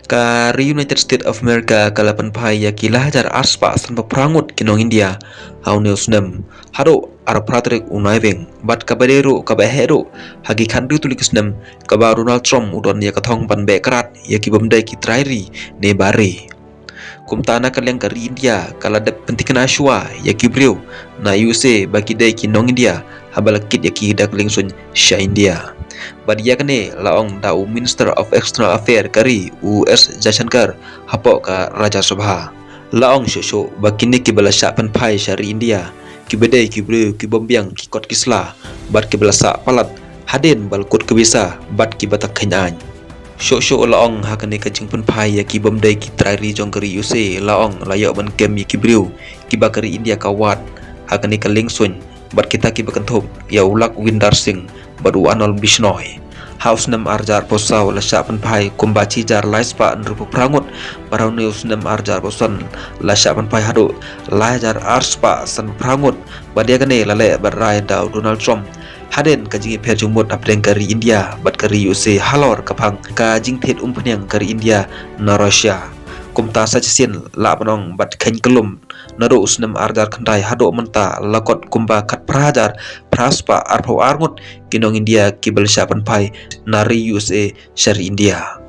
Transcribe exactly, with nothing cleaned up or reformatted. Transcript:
Ka ri United States of America ka la pynphai ïa ki lai hajar arspah sanphew phra ngut ki nong India ha une u snem haduh arphew phra tarik u Naiwieng, bad kaba dei ruh kaba heh ruh ha ki khathynriew tylli ki snem kaba u Donald Trump u don ïa ka thong ban beh krad ïa ki bym dei ki trai ri ne bar ri. Kumta na ka liang ka ri India ka la dep pynthikna shuwa ïa ki briew na U S A ba ki dei ki nong India haba la kit ïa ki da ka liengsuiñ sha India. Bad ïa kane la ong da u Minister of External Affairs ka ri, u S Jaishankar, hapoh ka Rajya Sabha. La ong shuh shuh ba kine kiba la shah pynphai sha ri India kiba dei ki briew ki bym biang ki kot ki sla bad kiba la sah palat hadien ba la kut ka visa bad kiba tak kheiñ aiñ. Shuh shuh la ong ha kane ka jingpynphai ïa ki bym dei ki trai ri jong ka ri U S A, la ong la ïoh ban kem ïa ki briew kiba ka ri India ka wad ha kane ka liengsuiñ, bad kita kiba kynthup ïa u Lakhwinder Singh bad u Anil Bishnoi. Ha u snem ar hajar arphew saw la shah pynphai kumba shi hajar lai spah hynriewphew phra ngut, bad ha une u snem ar hajar arphew san la shah pynphai haduh lai hajar arspah sanphew phra ngut, bad ïa kane la leh bad rai da u Donald Trump hadien ka jingïapher jingmut hapdeng ka ri India bad ka ri U S A halor ka phang ka jingthied umphniang ka ri India na Russia. Kumta sa shisien lah ban ong bad kheiñ kyllum, naduh u snem ar hajar khyndai haduh mynta la kot kumba khatphra hajar phra spah arphew ar ngut ki nong India kiba la shah pynphai na ri U S A sha ri India.